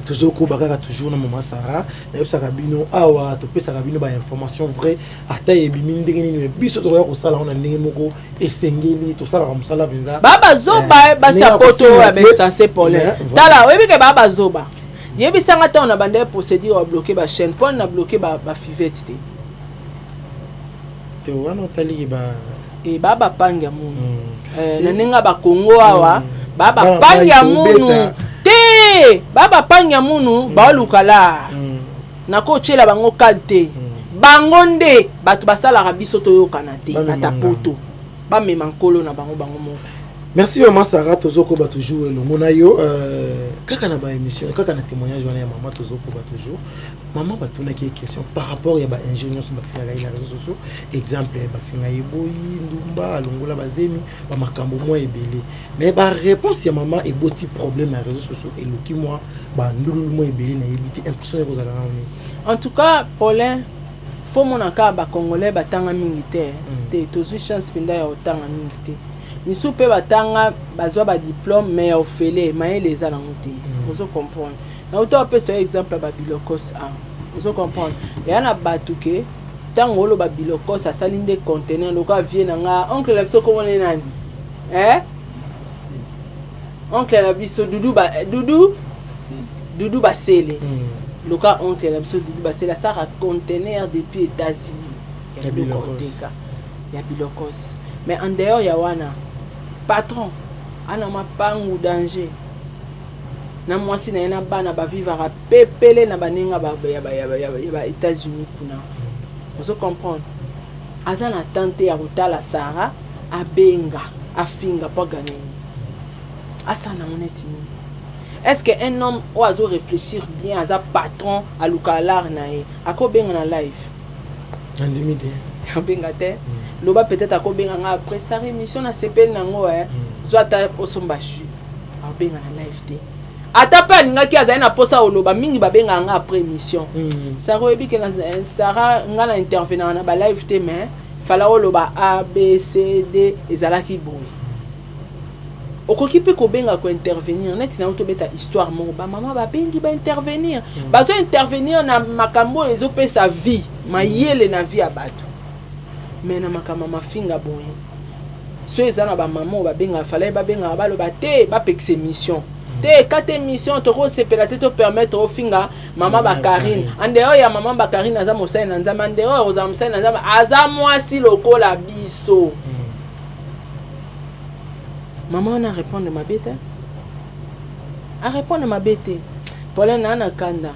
Toujours koba kaka toujours na Maman Sarah. Nayebisaka bino awa, topesaka bino ba information vrai, ata ebimi ndenge nini, mais biso tokoya kosala ngo na ndenge moko esengeli. Tosalaka mosala mpenza. Baa bazoba, basi ya poto oyo ya bainsense. Problème, tala, oyebi ke baa bazoba. Yebisanga, ntango na banda ya procédure ya bloquer bachaîne, mpo na bloquer bafivete te? Te, wana otaliki ba E baa bapangi ya munu na ndenge ya bakongo awa, baa bapangi ya munu te, baa bapangi ya munu, baoluka la nakotiela bango kale te. Bango nde bato basalaka biso toyokana te. Bamema Bata ngambo. poto bamema nkolo na bango, bango moko. Merci mama Sarah, tozokoba toujours elongo na yo kaka na baémission, kaka na témoignage wana ya mama. Tozokoba toujours. Mama, batunaki ye question par rapport ya bainjure nyonso bafingaka ye na réseaux sociaux. Exemple, bafinga ye boyi ndumba, alongola bazemi, bamakambo mwa ebele. Mais baréponse ya mama eboti problème ya réseaux sociaux, eluki mwa bandululu mwa ebele. Nayebi te impression ekozala nano nini. En tout cas, Paulin, faut mona kaka bacongolais batanga mingi te. Te, tozwi chance mpenza ya kotanga mingi te. Misusu mpe batanga, bazwa badiplôme, mais ya ofele, mayele eza nango te. Ozo comprendre? Nauta opesa yo exemple ya babilokos awa. Ozo comprendre? Eya na bato ke ntango oloba bilokos, asali nde conteneur lokola vie na nga, oncle na biso, komona nani, eh? Oncle na biso Dudu, ba, Dudu, Dudu Basele. Loka oncle na biso Dudu Basele asalaka conteneur depuis États-Unis ya Ya biloko bilokos. oteka ya bilokos. Mais en dehors ya wana, patron ana mapangu danger na mwasi na ye na bana, bavivaka pepele na banenga ya ba États-Unis kuna. Ozo comprendre? Aza na temps te ya kotala Sara abenga afinga mpo agane nini, asala nango neti nini. Est ce que un homme oyo azo réfléchir bien, aza patron, aluka alare na ye, akobenga na live? Nandimi te. Abenga te. Loba peut-être akobenga nga après Sara, émission nasepeli nango, zwa ata osomba jus. Abenga na live te. Ata mpe alingaki, azali na mposa oloba mingi, babengaka nga après émission. Sara, oyebi ke Sara, nga na intervenaka na balive te, mais fala oloba A, B, C, D, ezalaki boye. Okoki mpe kobenga kointervenir neti na yo. Tobeta histoire moko, bamama babengi, baintervenir, bazo intervenir na makambo oyo ezopesa vie, mayele na vie ya bato. Mais na makambo ya mafinga boye, so eza na bamama oyo babengaka, fallait babengaka, baloba te, bapekisa émission te, kata émission, tokosepela te, topermettre ofinga mama Bakarine. Ande oyo ya mama Bakarine aza mosali na Nzambe, ande oyo kozala mosali na Nzambe, aza mwasi lokola biso. Mama wana arépondre mabe te, arépondre mabe te. Problème naa na kanda,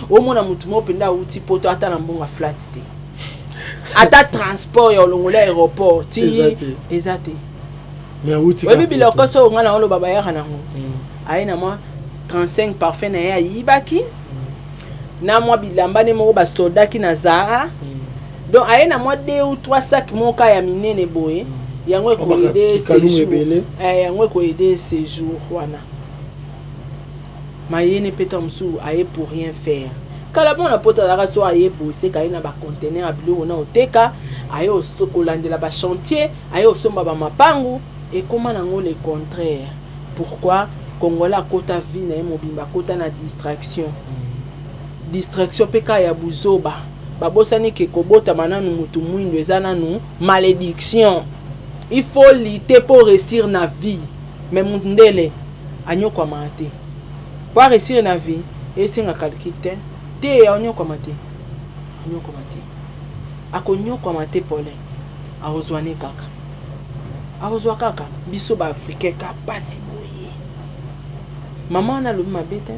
omona motu moko mpenza awuti poto, ata na mbongo flat te, ata transport ya olongola aéroport ti eza te. Oyebi biloko so ngai na oloba, bayaka nango, aye na mwa 35 parfum na ye ayibaki, na mwa bilamba nde moko basoldaki na Zara. Donc aye na mwa deux ou trois sac moko ya minene boye. Yango ekoaider séjour, yango ekoaider séjour wana. Mayene mpe ta mosusu aye pour rien faire. Kala mona poto azalaka so aye boye, seka aye na baconteneur ya biloko na oteka, aye kolandela bachantier, aye osomba bamapangu. Ekóma nango le contraire. Pourquoi? Congolais akota vie na ye mobimba, akota na distraction, distraction mpe kaka ya buzoba. Babosani ke kobotama nanu mutu mwindo eza nanu malédiction. Il faut lutter pour réussir na vie. Mais mutu ndele anyokwamaka te po aréussir na vie. Esenga calcul te te, anyokwama te, anyokwama te, akonyokwama te. Paulin akozwa ne kaka, akozwa kaka. Biso baafricain ka pasi boye. Mama wana alobi mabe te.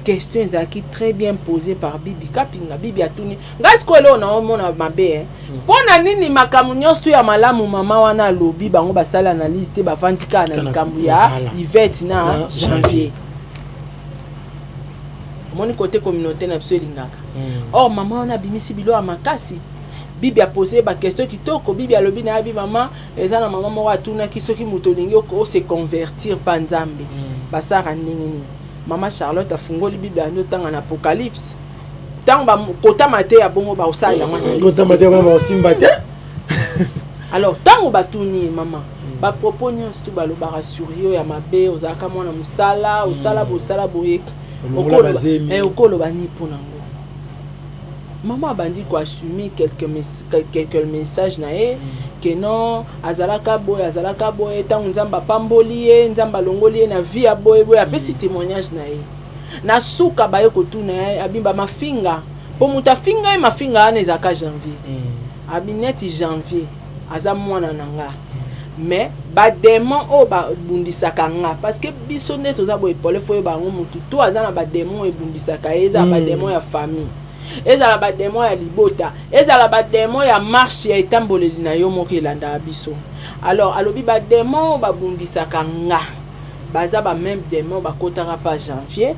Question ezalaki très bien posée par Bibi Kapinga. Bibi atuni ngai sikoyo eloko naomona mabe, mpo na nini makambo nyonso ya malamu mama wana alobi, bango basali analyse te, bavandi kaka na likambo ya Ivete na Janvier? Omoni kote communauté na biso elingaka. Or mama wana abimisi biloko ya makasi. Bibi apose baquestion kitoko. Bibi alobi na yabi mama, eza na mama moko atunaki soki moto olingi ose convertir mpa Nzambe, basalaka ndenge nini? Mama Charlotte afungoli Bible, andi otanga na Apocalypse. Ntango kotama te ya bongo, baosala yango. Kotama te, baosimba te. Alors ntango batuni ye, mama, bapropos nyonso tu balobaka sur yo ya mabe, ozalaka mwana mosala, osala bosala boye, okoloba nini mpo nango? Mama abandi koassume quelques message na ye ke non, azalaka boye, azalaka boye, ntango Nzambe apamboli ye, Nzambe alongoli ye na vie ya boye boye. Apesi témoignage na ye. Na suka baye kotuna ye, abimba mafinga mpo moto afinga ye, mafinga wana ezalaka Janvier. Abi neti Janvier aza mwana na nga, mais badémon oyo babundisaka nga, parce que biso nde toza boye pole, fo oyeba yango, motu to aza na badémon oyo ebundisaka ye, eza badémon ya famille. Ezala bademo ya libota, ezala bademo ya marche ya etamboleli na yo moko elandaka biso. Alors alobi bademo babundisaka nga baza ba même demon bakotaka pa Janvier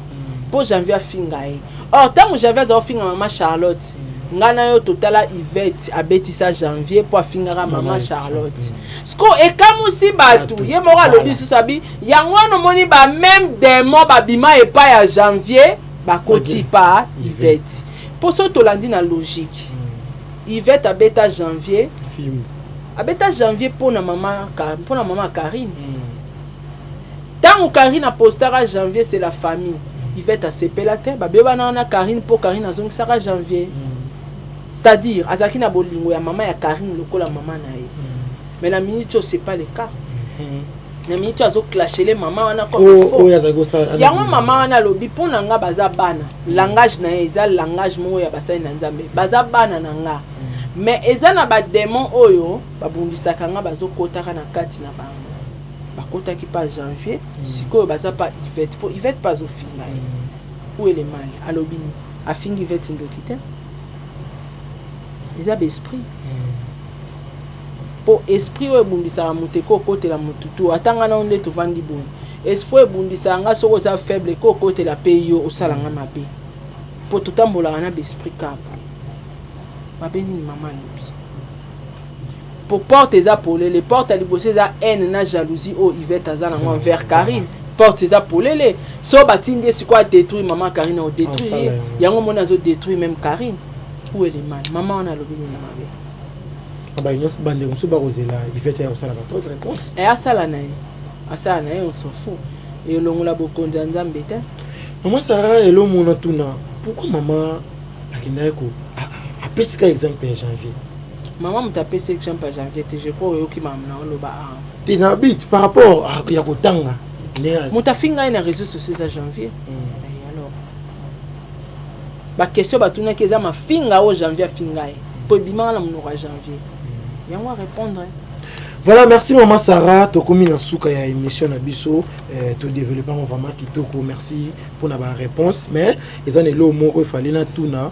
mpo Janvier afinga ye. Or ntango Janvier aza kofinga mama Charlotte, nga na yo totala Yvette abetisa Janvier mpo afingaka mama Charlotte. Siko ekamusi bato, ye moko alobi susu abi yango wana omoni ba même demon babima epai ya Janvier bakoti pa Yvette. Mpo so tolandi na logique, Yvette abeta Janvier, abeta Janvier mpo na mama, mpo na mama Karine. Ntango Karine apostaka Janvier c'est la famille, Yvette asepela te, babebana na Karine mpo Karine azongisaka Janvier. C'est-à-dire azalaki na bolingo ya mama ya Karine lokola mama na ye. Mais na minute oyo c'est pas le cas. Na minute oyo azoclashele mama wana comme il faut. Yango mama wana alobi mpo na nga baza bana. Langage na ye eza langage moko ya basali na Nzambe. Baza bana na nga. Mais eza na bademon oyo babundisaka nga, bazokotaka na kati na bango. Bakotaki pa Janvier, sikoyo baza pa Yvette, po Yvette pa azofinga ye. Où est le mal? Alobi nini? Afingi Yvette ndoki te. Eza baesprit. Po esprit oyo ebundisaka moto ekokotela motu tu, ata nga nao nde tovandi boye. Esprit oyo ebundisaka nga soki oza faible ekokotela mpe yo osala nga mabe. Po totambolaka na baesprit kaka. Mabe nini mama alobi? Po porte eza polele, porte ya liboso eza haine na jalousie oyo Yvette aza nango envers Karine. Porte eza polele, so batindi ye sikoyo adétruire mama Karine, odétruire ye. Yango moni azo détruire même Karine. Où est le mal? Mama wana alobi nini ya mabe? Bato nyonso, bandeko mosusu bakozela Yvette ya kosala ba trop de réponse. E asala na ye, asala na ye, on s'en fout. Elongola bokonzi ya Nzambe te. Mama Sara, elomona tuna pourquoi mama akendaki ko apesi ka exemple ya Janvier? Mama moto apesi exemple ya Janvier te, je crois oyoki makambo na oloba awa. Te na bit par rapport ya kotanga. Moto afinga ye na réseaux sociaux eza Janvier. Alors baquestion batunaki eza mafinga oyo Janvier afinga ye po ebimaka na monoko ya Janvier, yango arépondre. Voilà, merci maman Sarah. Tokomi na suka ya émission na biso, to développer vraiment kitoko. Merci pour la réponse. Mais eza na eloko moko efali na tuna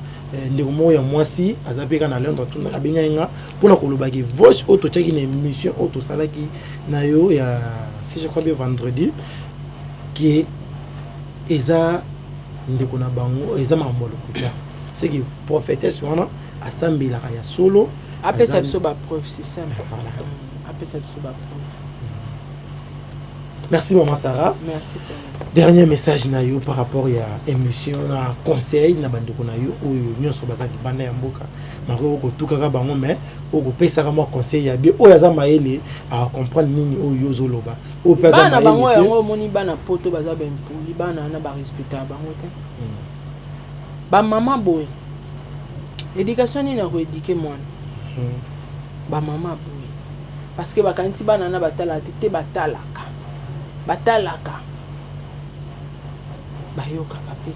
ndeko moko ya mwasi aza mpe kaka na Londres, tuna abengaki nga mpona kolobaki voice oyo totiaki na émission oyo tosalaki na yo ya, si je crois bien, vendredi, ke eza ndeko na bango, eza makambo ya lokuta. C'est que prophétesse wana asambelaka ya solo. Apesa biso bapreuve, c'est simple. Voilà. Apesa biso bapreuve. Merci maman Sarah. Merci. Dernier message na yo par rapport ya émission na conseil na bandeko na yo oyo nyonso baza libanda ya mboka, mako okotukaka bango, mais okopesaka mwa conseil ya bien, oyo aza mayele acomprendre nini oyo yo ozoloba, oyo mpe aza bana bango yango omoni bana poto baza baimpoli, bana wana barespectaka bango te. Bamama boye, éducation nini ya koéduquer mwana? Bamama boye, parce que bakanisi bana wana batalaka te. Te, batalaka, batalaka, bayokaka mpe.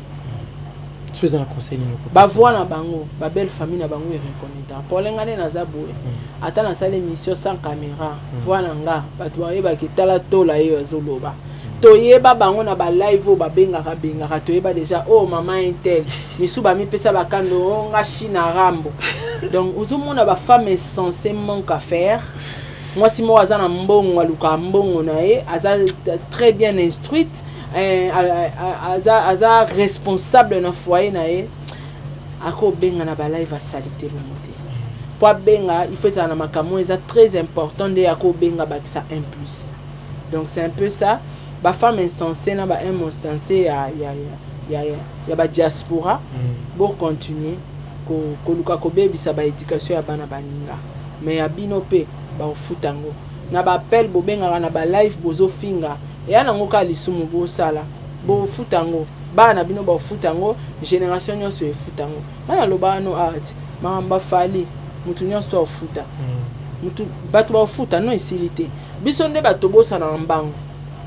So eza na conseil nini okopesa? Bavoi na bango, babelle famille na bango ereconnaître pole. Nga nde naza boye, ata nasala émission sans caméra, voi na nga bato bayebaki tala tola ye azoloba. Toyeba bango na balive oyo babengaka bengaka, toyeba déjà oyo mama intel misu bamipesa bakando o nga China Rambo. Donc ozomona bafemme insensé, manque à faire. Mwasi moko aza na mbongo, alukaka mbongo na ye, aza très bien instruite, aza responsable na foyer na ye, akobenga na balive asali te bongo te. Po abenga, il faut ezala na makambo eza très important nde akobenga bakisa un plus. Donc c'est un peu ça, bafemme insensé na bahomme insensé ya badiaspora. Bocontinue koluka kobebisa baéducation ya bana baninga, mais ya bino mpe bakofuta yango na baappel bobengaka na balive bozofinga. Eya nango kaka lisumu bosala, bofuta yango, bana na bino bakofuta yango, génération nyonso efuta yango. Bana loba no art makambo bafali mutu nyonso to afuta mutu, bato bakofuta no esili te. Biso nde bato bosanaka mbango,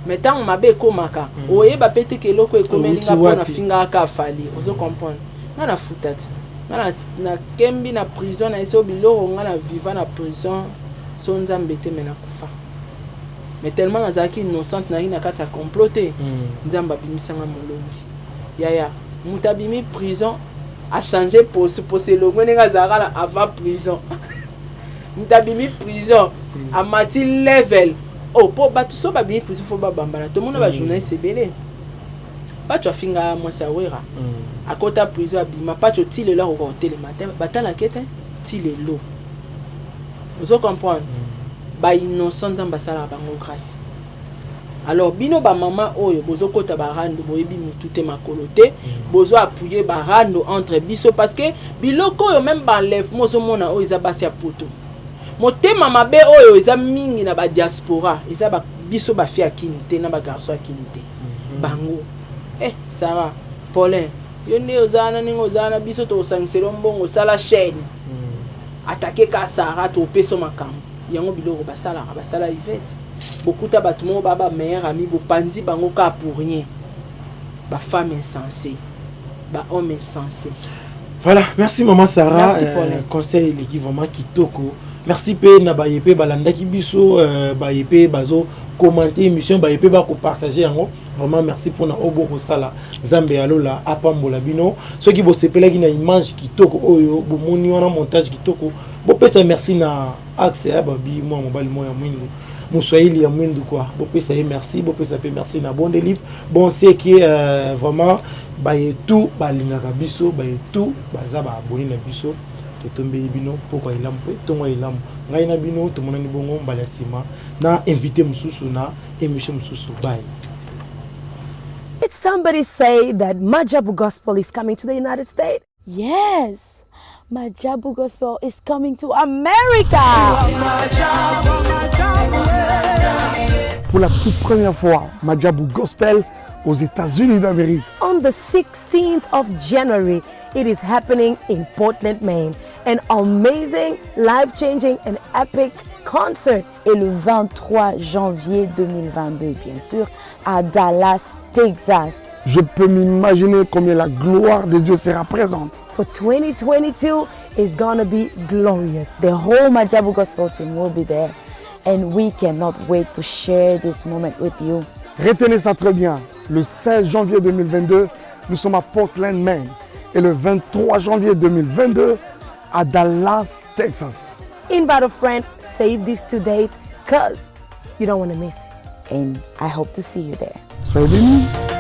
mais ntango mabe ekomaka, oyeba mpe te ke eloko ekomeli nga mpo nafingaka ka Fally. Ozo comprendre nga nafuta te, nga nakembi na prison na ye so biloko nga na viva na prison so Nzambe te, me nakufa. Mais tellement nazalaki innocente, nayaki na kati ya complot te, Nzambe abimisanga molongi. Yaya moto abimi prison. Achange poso, poso elongwe ndenge azalaka na avant prison. Moto abimi prison amati level. Oh, po bato so babimi prison fo babambana. Tomona ba journaliste ebele. Pacho afinga mwasi ya Wera. Akota prison abima. Pacho ti lelo akoka kotelema te. Batalaka te ti lelo. Ozo comprendre? Ba innocent Nzambe asalaka bango grâce. Alors bino ba mama oyo bozo kota ba rando boyebi mutu te makolo te, bozo appuyer ba rando entre biso parce que biloko oyo meme ba enlèvement ozo mona oyo eza basi ya poto. Motema mabe oyo eza mingi na ba diaspora, eza ba biso ba fille ya kin te na ba garçon ya kin te. Bango eh Sarah, Paulin, yo nde oza wana ndenge oza wana biso tokosangisela yo mbongo sala chaîne. Attaquer ka Sarah topesa yo makambo. Yango biloko basalaka basala Yvette. Bokuta batu moko ba ba meilleur ami bopanzi bango kaka pour rien. Ba femmes insensees, ba hommes insenses. Voilà, merci maman Sarah. Merci, conseil eleki vraiment kitoko. Merci pe na baye pe balandaki biso, baye pe bazo commenter émission, baye pe ba ko partager yango. Vraiment merci pona oyo bokosala. Nzambe ya lola apambola bino. Soki bosepelaki na image kitoko oyo bomoni wana montage kitoko, bopesa merci na axe ya babi mwa mobali mwa ya mwindu. Moswahili ya mwindu quoi. Bopesa ye merci, bopesa pe merci na Bonde Livre. Bon c'est que vraiment baye tout balingaka biso, baye tout baza ba abonné na biso. Totombeli bino pokwa elamu pe tongo elamu. Ngai na bino tomonani bongo mbala ya sima na invité mosusu na émission mosusu. Bye. Did somebody say that Majabu Gospel is coming to the United States? Yes, Majabu Gospel is coming to America. Pour la toute première fois, Majabu Gospel aux États-Unis d'Amérique. On the 16th of January, it is happening in Portland, Maine. An amazing, life-changing and epic concert. Et le 23 janvier 2022, bien sûr, à Dallas, Texas. Je peux m'imaginer combien la gloire de Dieu sera présente. For 2022 is gonna be glorious. The whole Majabu Gospel team will be there and we cannot wait to share this moment with you. Retenez ça très bien. Le 16 janvier 2022, nous sommes à Portland, Maine. Et le 23 janvier 2022, à Dallas, Texas. Invite a friend, save these 2 dates, because you don't want to miss it. And I hope to see you there. Soyez bénis.